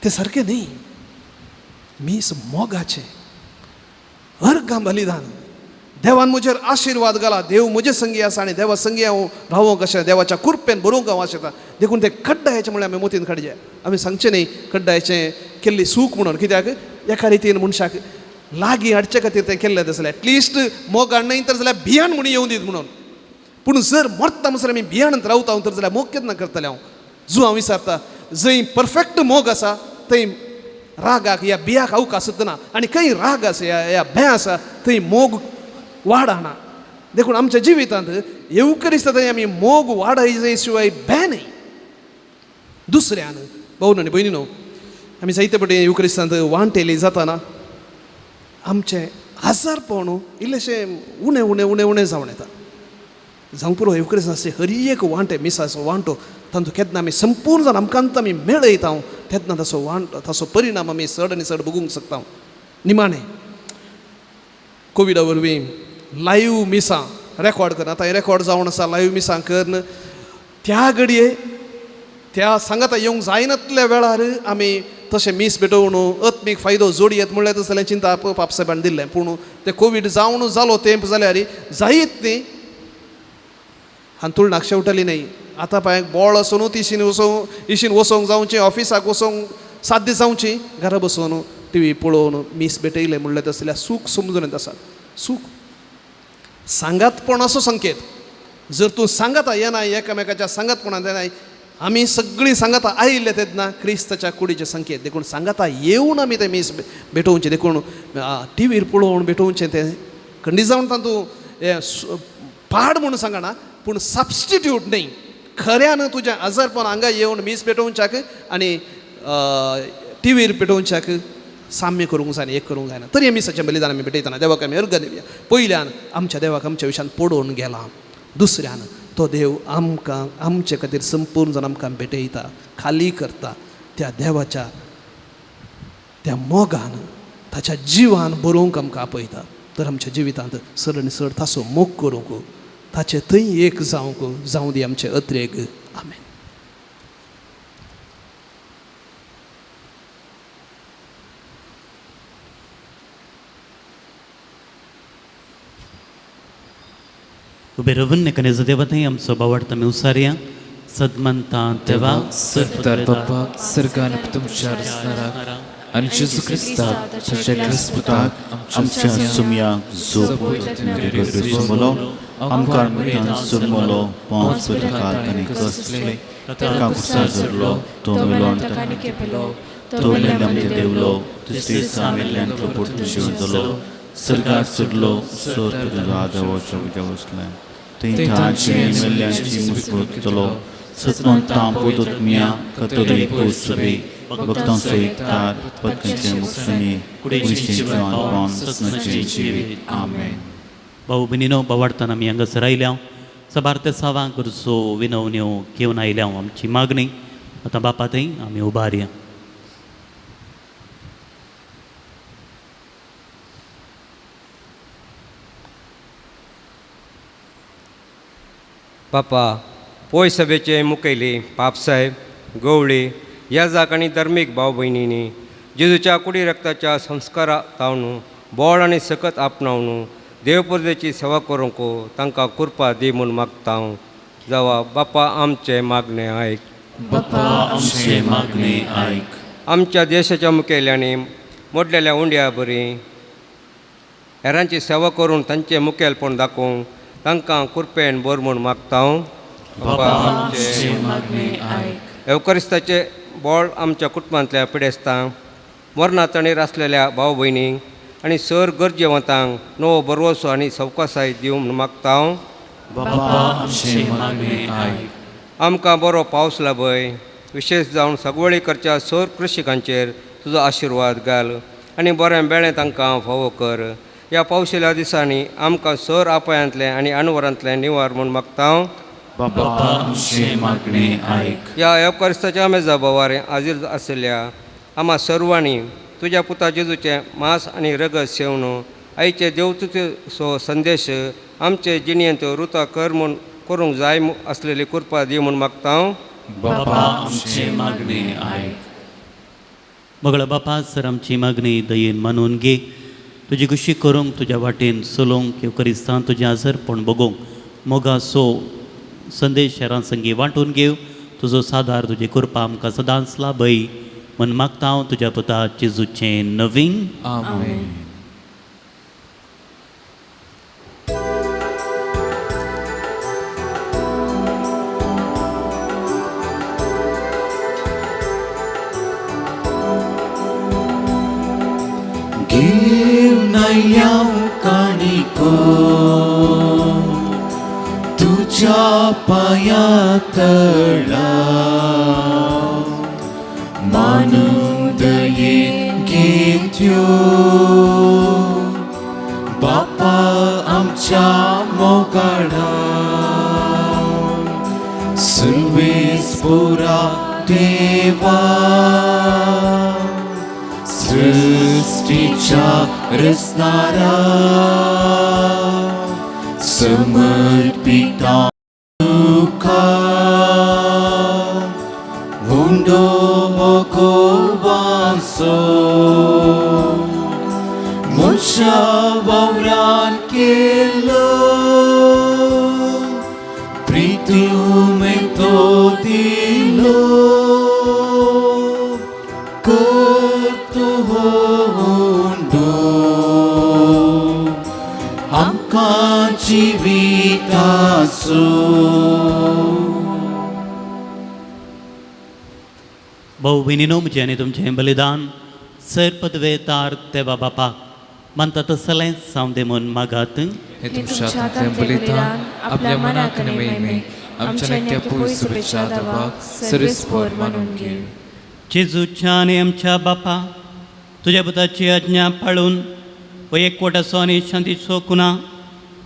तें सारकें न्हय. मीस मोगाचें, अर्गां बलिदान. देवान म्हजेर आशिर्वाद घाला, देव म्हजे संगी आसा आनी देवा संगी हांव रावोंक अशें, देवाच्या कुरपेन बरोवंक हांव आशेता. देखून तें कड्डायचें म्हणल्यार आमी मोतीन काडचें. आमी सांगचें न्हय कड्डायचें केल्ली सूख म्हणून, कित्याक एका रितीन मनशाक लागीं हाडचे खातीर तें केल्लें आसलें. एटलिस्ट मोगान न्हय तर जाल्यार भियान म्हणून येवं दीत म्हणून. पूण जर मरता म्हणसर आमी भियान रावता तर जाल्यार मोग केन्ना करतलें हांव? जू हांव विचारता, जंय परफेक्ट मोग आसा थंय रागाक या बियाक अवकाश ना, आनी खंय राग आसा या भंय आसा थंय मोग वाडना. देखून आमच्या जिवितांत येवकरिस्त थंय आमी मोग वाडय शिवाय भंय न्हय. दुसऱ्यान भावन आनी भयणीनो, आमी जायते पटी येवकरिस्तांत वांटेली जाताना आमचें आजारपण इल्लेशें उणें उणें उणें उणें जावन येता. जावं पुरो येवकरिस्त आसचे हर एक वांटे मिसाचो वांटो तांतूं केन्ना आमी संपूर्ण जावन आमकां आमी मेळयता तेन्ना ताचो वांट ताचो परिणाम आमी चड आनी चड भोगूंक शकता. निमाणें कोविडा वरवीं लायव्ह मिसां रेकॉर्ड करना, आतां रेकॉर्ड जावन आसा लायव्ह मिसां करून त्या घडये त्या सांगाता येवंक जायनातल्या वेळार आमी तशें मीस भेटोवन आत्मीक फायदो जोडयेत म्हणल्यार तसलें चिंता पापसाहेबान दिल्लें. पूण तें कोवीड जावन जालो तेंप जाल्यार जायत न्ही हांतुळणाक शेवटली न्हय. आतां पांय बोळ आसून तिशीन वचोंक इशीन वचोंक जावचें, ऑफिसाक वचोंक साध्य जावचें, घरा बसून टी व्ही पळोवन मीस भेटयलें म्हणलें तसलें जाल्यार सूख समजून येता आसा. सूख सांगातपणाचो संकेत. जर तूं सांगाता येना एकामेकाच्या सांगातपणान येना, आमी सगळीं सांगाता आयिल्ले तेन्ना क्रिस्ताच्या कुडीचे संकेत. देखून सांगाता येवन आमी तें मीस भेटोवचें. देखून टी व्हीर पळोवन भेटोवचें तें खंडीत जावन तातूंत हें पाड म्हणून सांगना, पूण सबस्टिट्यूट न्ही. खऱ्यान तुजें आजारपण हांगा येवन मीस पेटोवच्याक आनी टी व्हीर पेटोवच्याक साम्य करूंक जायना, एक करूंक जायना. तरी मिसाचें बलिदान आमी भेटयतना देवाक आमी अर्घ दिवया. पयल्यान आमच्या देवाक आमच्या विशयान पडोवन गेला, दुसऱ्यान तो देव आमकां आमचे खातीर संपूर्ण जावन आमकां भेटयता, खाली करता. त्या देवाच्या त्या मोगान ताच्या जिवान बरोवंक आमकां आपयता. तर आमच्या जिवितांत चड आनी चड ताचो मोग करूंक, ताचे थंय एक जावंक जावं दी आमचे अत्रेग. आमेन. उबे रवून कनेज देवताय आमचो बावडता आमी उसारया. सदमंता देवा सरदार बाप्पा सर्गान तुमच्या रसणाराक आनी जेजू क्रिस्ताक ताच्या क्रिस्पुताक आमच्या सुमयाक जोप आमकार मतान सुरमलो पांच पत्रकार आनी कसले ताका कुसार जडलो तो मेलो तो मेल्ल्या मदीं देवलो तिसरे दिसा मेल्ल्यांतलो परतून जिवन जालो सरकार चडलो सर तुज्या उज्या वसलें थंय तांची मेल्ल्यांची मुस्कत करतलो सतमंतां पोतोत्म्या कतोलीक सभे भक्तांचो एकतार पत्नीचे मुक्सनी कुडीचें जिवानपण सपनाचें जिवीत. आमेन. भाऊ भयणीनो, बावाडताना आमी हांगासर आयल्या साबार ते सावां गरजो विनवण्यो घेवन आयल्या आमची मागणी आतां बापा थंय आमी उबारया. बापा पोय सभेचे मुखेली पापसाहेब गवळी याजाक आनी धर्मीक भाव भयणींनी जेजूच्या कुडी रक्ताच्या संस्कारा तावन बोळ आनी सकत आपणावन देवपुरजेची सेवा करूंक तांकां कृपा दी म्हूण मागता हांव. जावा बापा आमचें मागणें आयक. बापा आमचें मागणें आयक. आमच्या देशाच्या मुखेल्यांनी मोडलेल्या उंड्या बरी हेरांची सेवा करून तांचें मुखेलपण दाखोवंक तांकां कृपेन बर म्हूण मागता हांव. बापा आमचें मागणें आयक. एवकरिस्ताचें बोळ आमच्या कुटुंबांतल्या पिडेस्तांक मरणा तणीर आसलेल्या भाव भयणींक आनी सर गरजेवंतांक नवो भरवसो आनी सवकासाय दिवं म्हूण मागता हांव. बापा आमचें मागणें आयक. आमकां बरो पावस लाभय, विशेश जावन सगवळी करच्या सर कृषिकांचेर तुजो आशिर्वाद घाल आनी बरें बेळें तांकां फावो कर. ह्या पावशिल्या दिसांनी आमकां सर आपायांतलें आनी अणवरांतलें निवार म्हूण मागता हांव. बापा आमचें मागणें आयक. ह्या एवकरिस्ताच्या मेजा बोवार हाजीर आशिल्ल्या आमा सर्वांनी तुज्या पुता जेजूचें मांस आनी रगत सेवन आयचे देवतुचो संदेश आमचे जिणेंत रुता कर म्हूण करूंक जाय आसलेली कृपा दी म्हूण मागता हांव. बापा आमचें मागणें आयक. मगळ बापा सर आमची मागणी दयेन मानून घे. तुजी खुशी करूंक, तुज्या वाटेन चलोवंक, येवकरिस्तान तुजें आजरपण भोगोवंक मोगाचो संदेश हेरां संगी वांटून घेव. तुजो सादार तुजी कृपा आमकां सदांच लाभय म्हण मागता हांव तुज्या पुता जेजूचें नवीन. आमेन. घेवन आयल्या काणिको तुज्या पांया तळा मानून दयेन घेत्यो बापा आमच्या मोगाळा सुरवेस पुरा देवा सृष्टीच्या रचणारा समर्पिता तुका उंडो मोगोवाचो मनशा वावरान केलो प्रिती उमेदो दिलो करतो हो जिवीत आसूं. भाऊ भयणीनो, म्हजें आनी तुमचें बलिदान सर पदवेतार देवा बापाक मानता तसलेंच जावं दे म्हूण मागात. हे तुमच्या हातांतलें बलिदान आपल्या मनाक आनी महिमे आमच्या नेत्या पयस शुभेच्छा देवाक सर्वेस्पर मानून घे. जेजूच्या आनी आमच्या बापा तुज्या पुताची आज्ञा पाळून हो एकवटाचो आनी शांतीचो कुना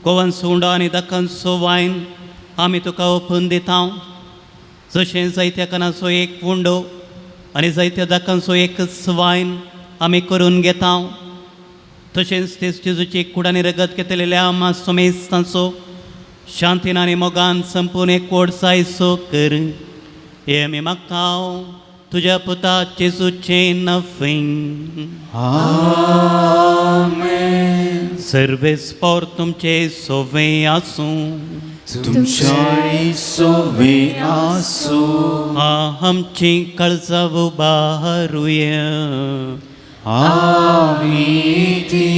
गोवांचो उंडो आनी दाकांचो वायन आमी तुका ओपून दिता. जशें जायत्या कानाचो एक उंडो आनी जायत्या दाकांचो एकच वायन आमी करून घेता, तशेंच तेच जेजूची कूड आनी रगत घेतलेल्या आमा सोमेस्तांचो शांतीन आनी मोगान संपूर्ण एकवट जायसो कर, हे आमी मागता तुज्या पुता जेजूचें नफें. आमेन. सर्वेस्पोर तुमचे सोवे आसूं. तुमच्याय सोवे आसूं. आमची काळजां उबारुया. आमी ती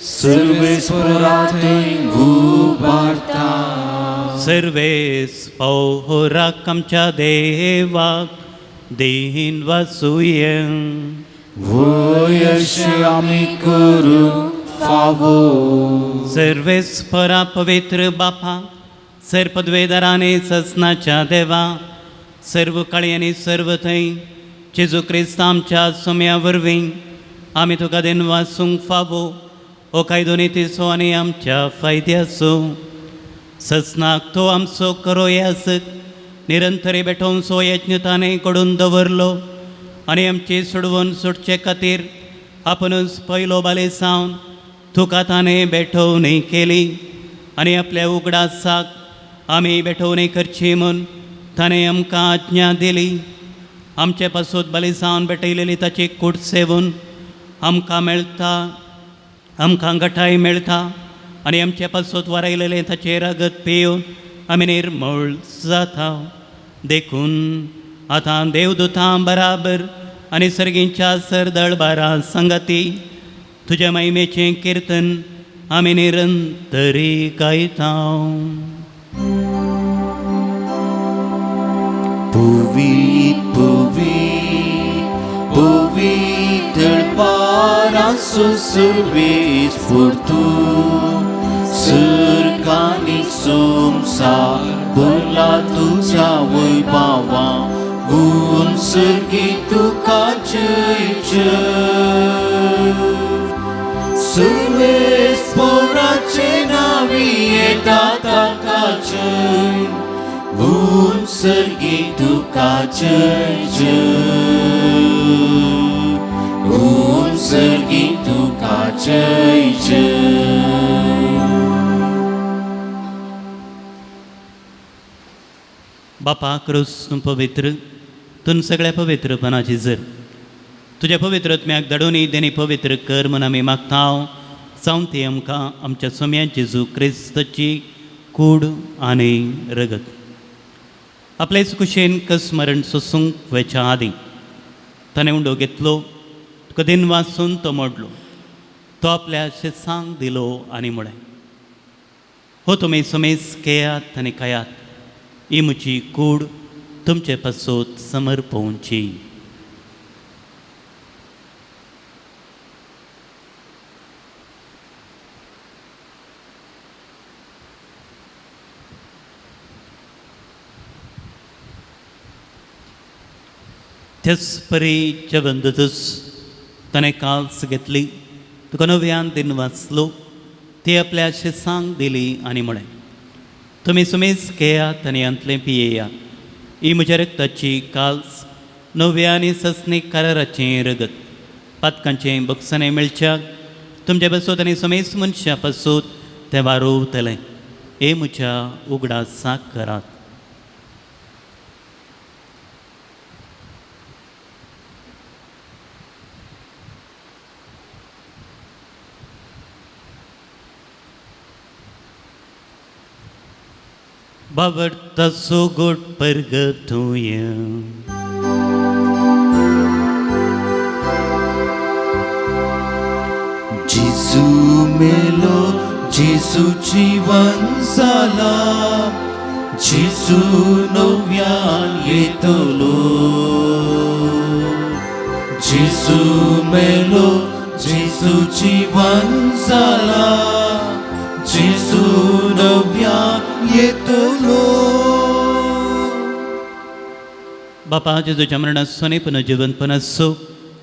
सर्वेस्परा थंय उबारता. सर्वेस्पोराक आमच्या देवाक देन वासूया. वय अशें आमी करूंक फावो. सर्वेस्परा पवित्र बापा, सर्व पदवेदाराने ससनाच्या देवा, सर्व काळी आनी सर्व थंय जेजू क्रिस्त आमच्या सोम्या वरवीं आमी तुका देन वासूंक फावो हो कायदो नितीचो आनी आमच्या फायद्याचो. ससनाक तो आमचो करो याजक निरंतरी बेठोवचो यज्ञ ताणें कडून दवरलो आनी आमची सोडवून सुटचे खातीर आपुणूच पयलो बाले सावन तुका ताणें बेठोवणी केली आनी आपल्या उगडासाक आमी बेठोवणी करची म्हूण ताणें आमकां आज्ञा दिली. आमचे पासून बली सावन भेटयलेली ताची कूड सेवून आमकां मेळटा, आमकां घटाय मेळटा आनी आमचे पासून वारयलेलें ताचें रगत पिवन आमी निर्मूळ जाता. देखून आतां देवदूतां बराबर आनी सर्गींच्या सरदळबारा संगती तुज्या महिमेचें किर्तन आमी निरंतरी गायता. पुवीत पुवीत पुवीत दळपारासो सर्वेस्पोर तूं सर्गांनी संवसार भरला तुज्या वैभवा गुण सर्गी तुका जय जय. सर्वेस्पोराचे नांवी येता ताका जय, गुण सर्गी तुका जय जय, गुण सर्गी तुका जय जय. बापा क्रूस तूं पवित्र, तूं सगळ्या पवित्रपणाची जर तुज्या पवित्र आत्म्याक धाडून देणी पवित्र कर म्हूण आमी मागता. जावन ती आमकां आमच्या सोम्या जेजू क्रिस्ताची कूड आनी रगत आपलेच कुशेन कसमरण सोसूंक वयच्या आदीं ताणें उंडो घेतलो, तुका दिन वाचून तो मोडलो, तो आपल्या शेसांक दिलो आनी म्हळें, हो तुमी समेज घेयात आनी खायात, ही म्हजी कूड तुमचे पासत समर्पोवची. त्याच परी जेवण ताणें काल्स घेतली, तुका नव्यान दिन वाचलो, ती आपल्या शेसांक दिली आनी म्हळें, तुमी सुमेज घेयात आनी हांतलें पियेयात, ही म्हज्या रक्ताची काल्स नव्या आनी ससनीक कराराचें रगत पातकांचें बक्षाणें मेळच्याक तुमचे पासत आनी समेज मनशां पासत तें वारोवतलें. हे म्हज्या उगडासाक करात. बाबडता गोड परगतूया. जेजू मेलो, जेजू जिवन जाला, जेजू नव्यान येतलो। जेजू मेलो, जेजू जिवन जाला, जेजू नव्यान येतलो। बापा जेजूच्या मरणाचो पुनर्जीवनपण आसो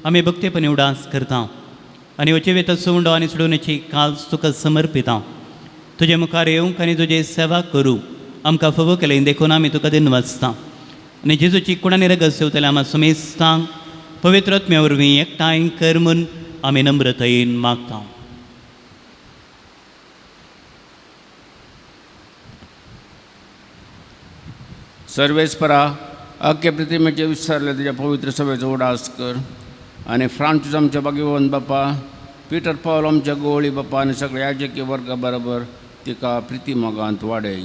आमी भक्तेपणी उडास करता आनी वचेवेताचो उंडो आनी सोडोवण्याची काल तुका समर्पिता। तुजे मुखार येवंक आनी तुजी सेवा करूं आमकां फावो केलें देखून आमी तुका दिनवासता आनी जेजूची कुणानी रगत सेवतले आमा सुमेस्तांक पवित्र आत्म्या वरवीं एकठांय कर म्हूण आमी नम्रतायेन मागता। सर्वेस्परा अख्खे प्रतिमेचे विसरले तुज्या पवित्र सभेचो उडास कर आनी फ्रांसीस आमच्या भाग्यवंत बापा, पिटर पावल आमच्या गोवळी बापा आनी सगळ्या याजकी वर्गा बरोबर तिका प्रिती मोगांत वाडय।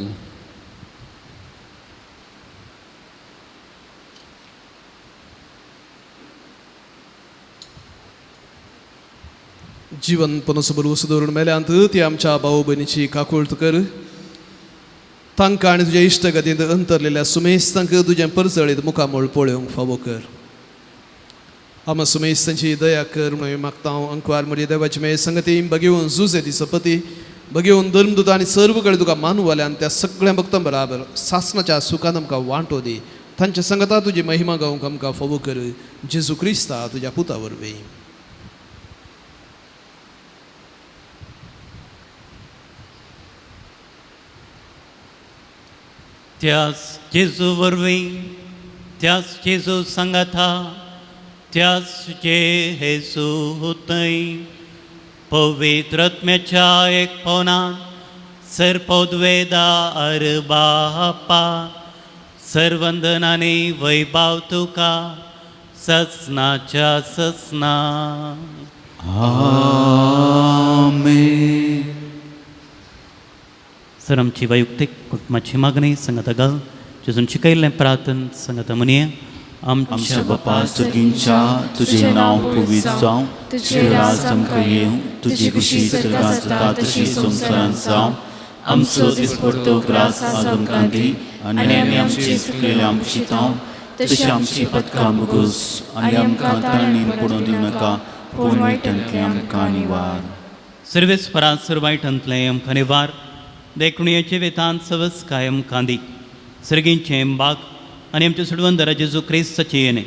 जीवन पनसबर वस दवरून मेल्यांत ती आमच्या भाव भयणीची काकूळत कर। तांकां आनी तुज्या इश्टगतींत अंतरलेल्या सुमेस तांकां तुजें परजळीत मुखामळ पळोवंक फावो कर। आमा सुमेस तांची दया कर म्हणून मागता हांव। अंकवार म्हजी देवाची मेळ संगती बगेवन जुजे ती सपती बगेवन धर्मदूत आनी सर्व कडेन तुका मानवाले आनी त्या सगळ्या भक्तां बराबर सासणाच्या सुखान आमकां वांटो दी। तांच्या संगता तुजी महिमा गावंक आमकां फावो कर। जेजू क्रिस्ता तुज्या पुता वरवीं। त्यास जेजू वरवीं, त्यास जेजू सांगाता, त्यास जेजू थंय पवित्र आत्म्याच्या एक पवनान सर्पद्वेदा अरबापा सर्वंदनाने वैभाव तुका ससनाच्या ससना। आमेन। सर आमची वैयक्तीक कुटुंबाची मागणी संगता घाल जेजून शिकयल्लें प्रार्थन संगता म्हणया। आमच्या बापा स्वर्गींच्या तुजें नांव पवित्र जावं, तुजें राज आमकां येवं, तुजी खुशी स्वर्गांत जाता तशी संवसारांत जावं। आमचो दिसपडतो ग्रास आज आमकां दी आनी आमी आमची चुकलेल्या आमशितां तशी आमची पदकां मुगोस आनी आमकां ताणीन पडून दिवनाका पूण वायटांतलें आमकां निवार। सर्वेस्परा सर वायटांतलें आमकां निवार देखून जिवितांत सवस आमकां दी। सर्गींचें बाग आनी आमच्या सोडवंदरा जेजू क्रिस्ताचें येणें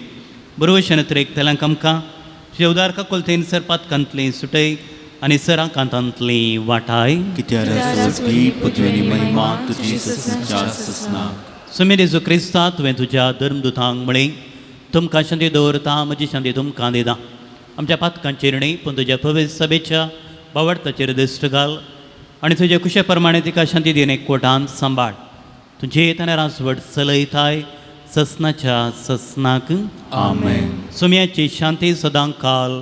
बरोवशेन त्रेकतल्यांक आमकां तुज्या उदार काकुळतेन सर पातकांतलीं सुटय आनी सरां कांतांतलीं वाटाय। कित्याक महिमा तुजी ससनाच्या ससनाक। सुमी जेजू क्रिस्ता तुवें तुज्या धर्मदुतांक म्हळें तुमकां शांती दवरता म्हजी शांती तुमकां दिता। आमच्या पातकांचेर न्हय पूण तुज्या पवित्र सभेच्या बावडताचेर दिश्ट घाल आनी तुज्या कुशे प्रमाणे तिका शांती दिवन एकवटान सांबाळ। तुजें ताणें राजवट चलयताय ससनाच्या ससनाक। आमेन। सुम्याची शांती सदां काल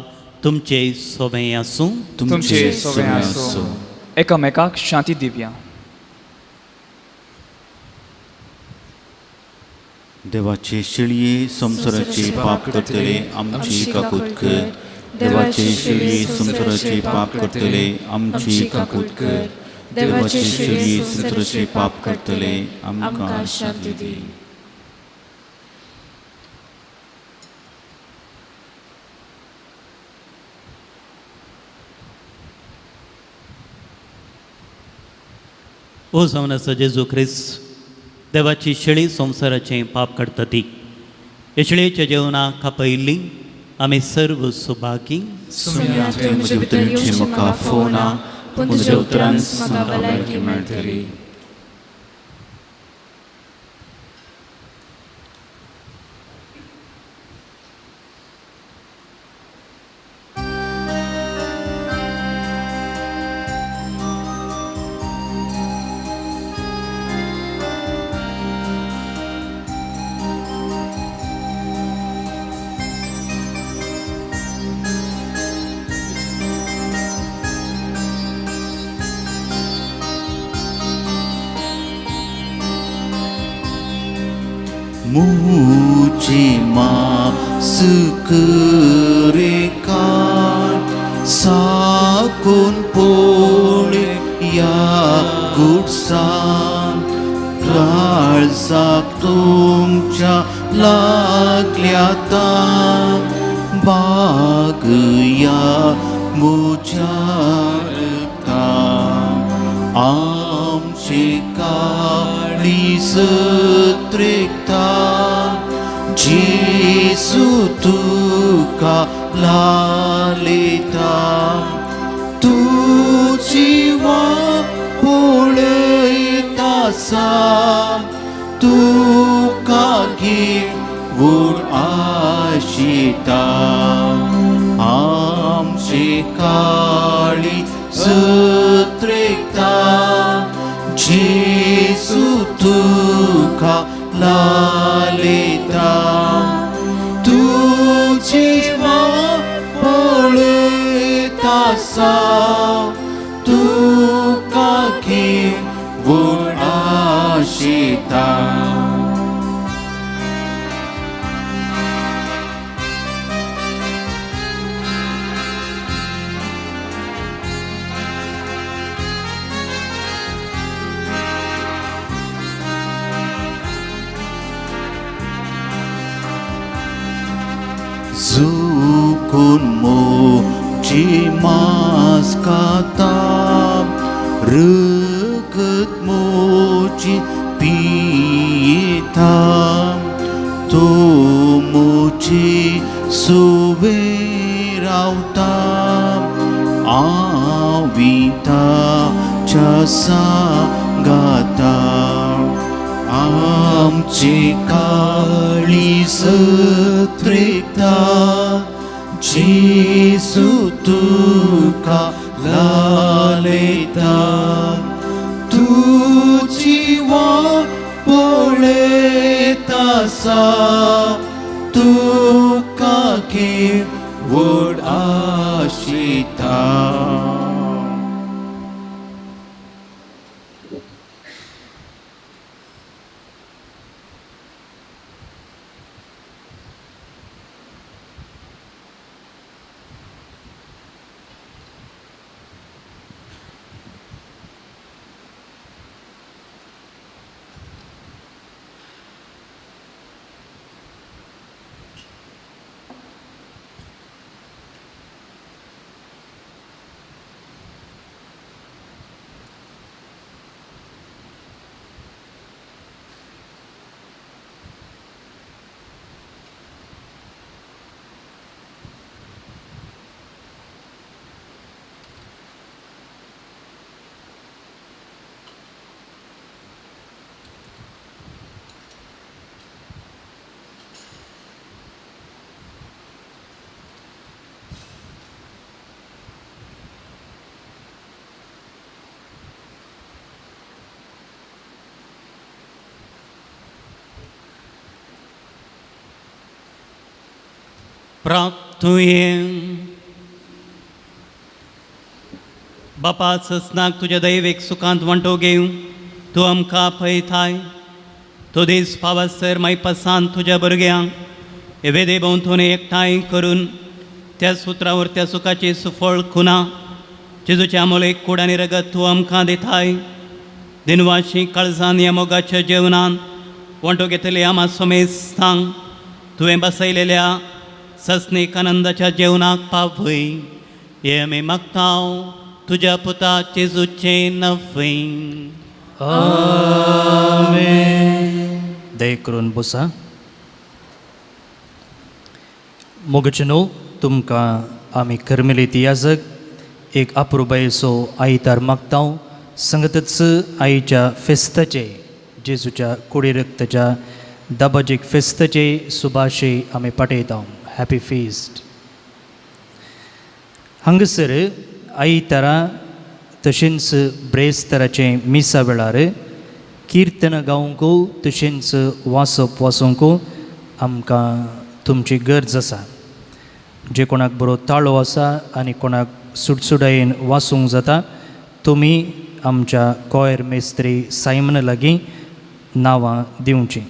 तुमचे सोबें आसूं। तुमचे सोबें आसूं। एकामेकाक शांती दिवया। देवाचे शेळये संवसाराचे पाप करतले आमची काकूत कर। देवाचे शेळये संवसाराचे पाप करतले आमची काकूत कर। देवाचे शेळये संवसाराचे पाप करतले आमकां शांती दी। ओ जावन आसा जेजू क्रिस्त देवाची शेळी संवसाराचें पाप काडटा ती ह्या शेळयेच्या जेवणाक खापयल्ली आमी सर्व सुभागी। म्हाका फोना पूण तुज्या उतरान म्हाका भलायकी मेळटली। मुझे मासुकरे काट साकुन पोळे ह्या गुडसान काळजाक तुमच्या लागल्या बागया म्हज्या रगतान आमचे काळीज त्रेकता जेजू तुका लालयता तुजी वाट पळयता आसा तुका घेवन आशिता आमचे काळीज त्रेकता जेजू तुका लालयता तुजी वाट पळयता आसा तुका घेवन आशिता. झुकून मोची मास खाता रगत मोची पिता तो मोची सुवे रावता आविताच्या सांगाता आमचे काळीज त्रेकता जेजू तुका लालयता तुजी वाट पळयता आसा तुका घेवन आशिता. प्राप्तुये बापा ससनाक तुज्या दैवीक सुखांत वांटो घेवं तूं आमकां पळयताय तो दीस पावसर मायपासान तुज्या भुरग्यांक हे वेदे भोंवतणी एकठांय करून त्या सुत्रावर त्या सुखाची सुफळ खुना जेजूच्या मोलेक कूड आनी रगत तूं आमकां दिताय दिनवाशी काळजान ह्या मोगाच्या जेवणान वांटो घेतले आमा सोमेस्तांक तुवें बसयलेल्या ससनीक आनंदाच्या जेवणाक पावय हे आमी मागताव तुज्या पुता जेजूचें नफय. दया करून बसा. मोगाचे न्हू तुमकां आमी करमेलीत याजक एक अप्रुबायेचो आयतार मागताव संगतच आईच्या फेस्ताचे जेजूच्या कुडी रक्ताच्या दाबाजीक फेस्ताचे सुभाशे आमी पाठयता. Happy feast. हांगासर आयतारा तशेंच ब्रेस्ताराचें मिसा वेळार किर्तन गावंक तशेंच वाचप वाचूंक आमकां तुमची गरज आसा. जे कोणाक बरो ताळो आसा आनी कोणाक सुटसुटायेन वाचूंक जाता तुमी आमच्या कॉयर मेस्त्री सायमन लागीं नांवां दिवचीं.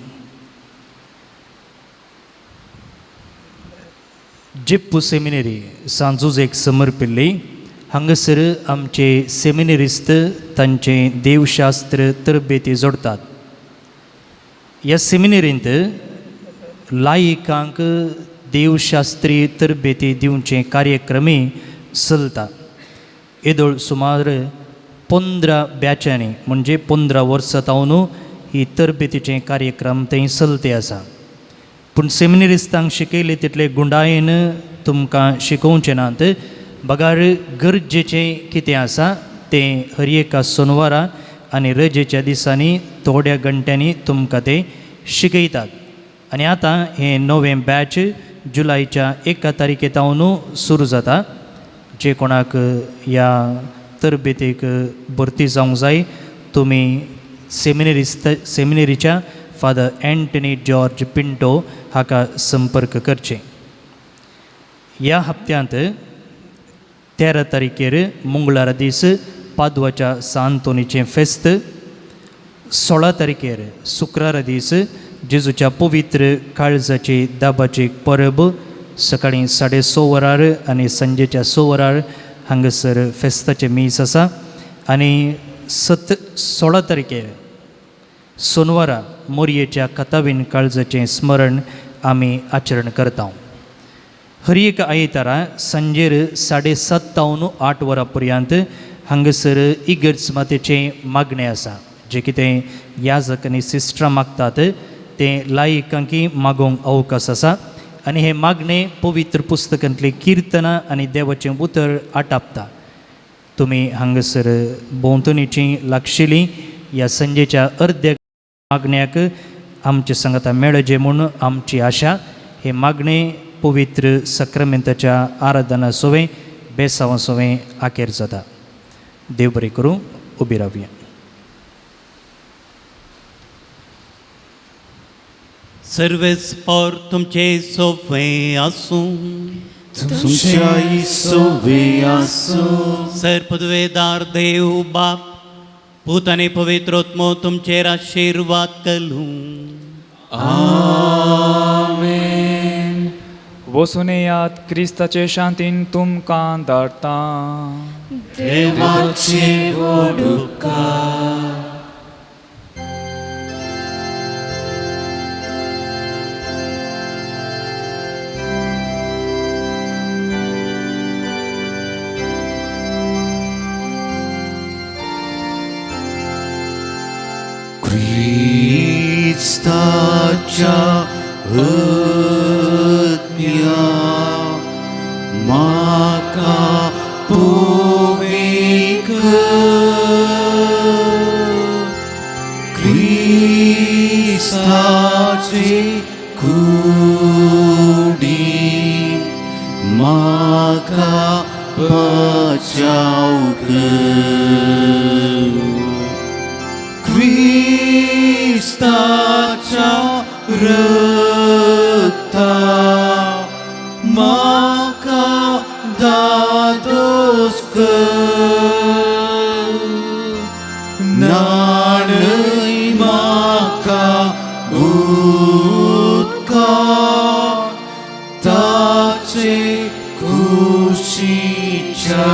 जिप्पू सेमिनरी सांजुजेक समर्पिल्ली हांगासर आमचे सेमिनरिस्त तांचे देवशास्त्र तरबेती जोडतात. ह्या सेमिनरींत लायिकांक देवशास्त्री तरबेती दिवचे कार्यक्रमय चलता. येदोळ सुमार 15 बॅचांनी म्हणजे 15 वर्सां तावन ही तरबेतीचे कार्यक्रम थंय चलते आसा. पूण सेमिनरिस्तांक शिकयले तितले गुंडायेन तुमकां शिकोवचे नात, बगार गरजेचें कितें आसा तें हर एका सोनवारा आनी रजेच्या दिसांनी थोड्या घंट्यांनी तुमकां ते शिकयतात. आनी आतां हें नवें बॅच जुलायच्या 1 तारखे तावन सुरू जाता. जे कोणाक ह्या तरबेतीक भरती जावंक जाय तुमी सेमिनरीच्या फादर एंटनी जॉर्ज पिंटो हाका संपर्क करचे. ह्या हप्त्यांत 13 तारखेर मंगळारा दीस पादवाच्या सांतोनीचें फेस्त, 16 तारखेर शुक्रारा दीस जेजूच्या पवित्र काळजाची दाबाची परब सकाळीं 6:30 वरार आनी सांजेच्या 6 वरार हांगासर फेस्ताचें मीस आसा. आनी 16 तारखेर सोनवारा मोरयेच्या कथावीन काळजाचें स्मरण आमी आचरण करता. हर एक आयतारा सांजेर 7:30 तावन 8 वरां पर्यंत हांगासर इगर्ज मातेचें मागणें आसा. जें कितें याजक आनी सिस्टरां मागतात तें लायिकांकी मागोवंक अवकाश आसा. आनी हें मागणें पवित्र पुस्तकांतलीं किर्तनां आनी देवाचें उतर आटापता. तुमी हांगासर भोंवतणीचीं लागशिल्लीं ह्या सांजेच्या अर्द्या मागण्याक आमचे सांगाता मेळचें म्हूण आमची आशा. हें मागणें पवित्र सक्रामेंताच्या आराधना सोवें बेसांवा सोवें आखेर जाता. देव बरें करूं. उबी रावया. सर्वेस पर तुमचे सोवे आसूं, तुमच्याय सोवे आसूं. सर पदवेदार देव बाप पूत आनी पवित्र आत्मो तुमचेर आशिर्वाद करूं. आमेन. वचून येयात, क्रिस्ताचे शांतीन तुमकां धाडटा. देवाचे व्हड उपकार. क्रिस्ताच्या आत्म्या म्हाका पवित्र क्रिस्ताची कुडी म्हाका बचाव कर. क्रिस्ताच्या रक्ता म्हाका दादोस कर. न्हाणय म्हाका उदका ताचे कुशीच्या.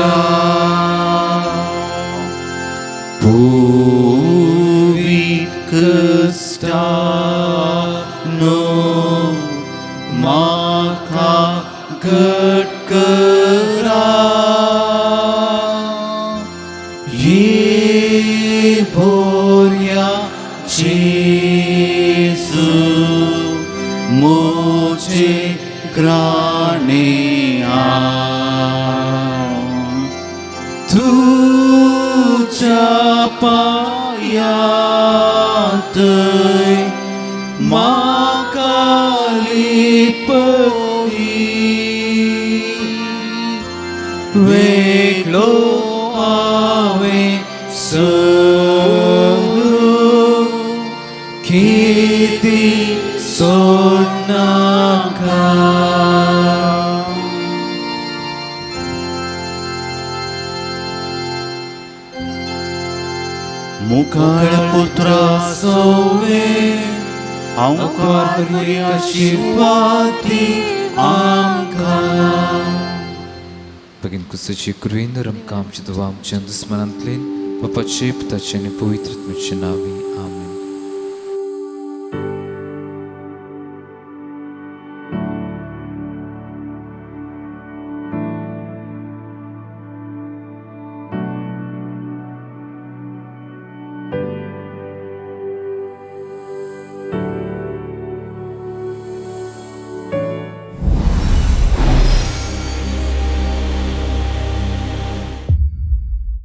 क्रिस्तानो म्हाका घट करा. ये बोऱ्या जेजू म्हजे ग्राणे तुज्या पांयांत म्हाका लिपय. वेगळो हांवें सगळो कितें सोडनाका. मुखार पुत्रा सोवे आंकार आशीर्वादी आमकां. बेगीन कुसाची कृपेन आमकां आमच्या देवा आमच्या दुस्मनांतल्यान बापाचे पुताचे आनी पवित्र आत्म्याचे नांवी.